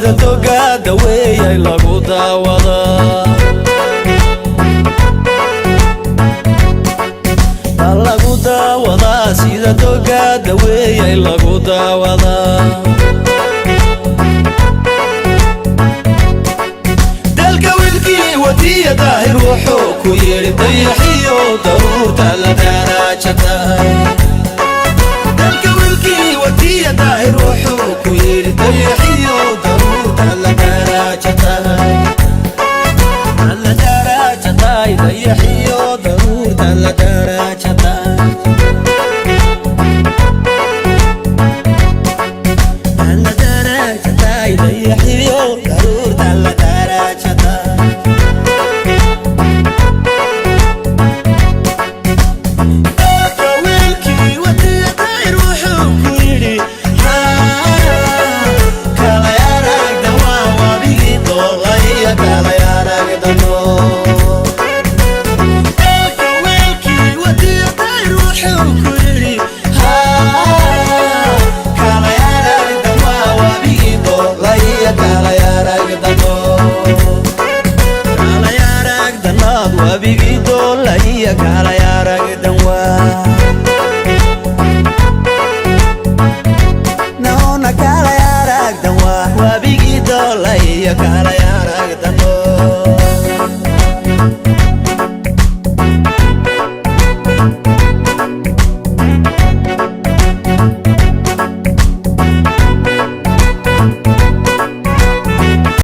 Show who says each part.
Speaker 1: Sida toga daweeyay lagu daawadaa, lagu daawadaa. Sida toga daweeyay lagu daawadaa. Dalka wiilkii watiya Daahir wuxuu ku yidhi: dayaxiyo daruurta la daraajatahay. Dalka wiilkii watiya Daahir wuxuu ku yidhi: dayaxiyo daruurta la daraajatahay, la daraajatahay. Dayaxiyo daruurta la daraajatahay, la daraajatahay. Dayaxiyo daruurta la daraajatahay. Dalka wiilkii watiya Daahir wuxuu ku yidhi: kalay aragda waa wabigii doolaya, kalay aragdano. Dalka wiilkii watiya Daahir wuxuu ku yidhi: kalay aragda waa wabigii doolaya, kalay aragdano, kalay aragdanaad wabigii doolaya, kalay aragdan waa naona, kalay aragdan waa wabigii doolaya, kalay.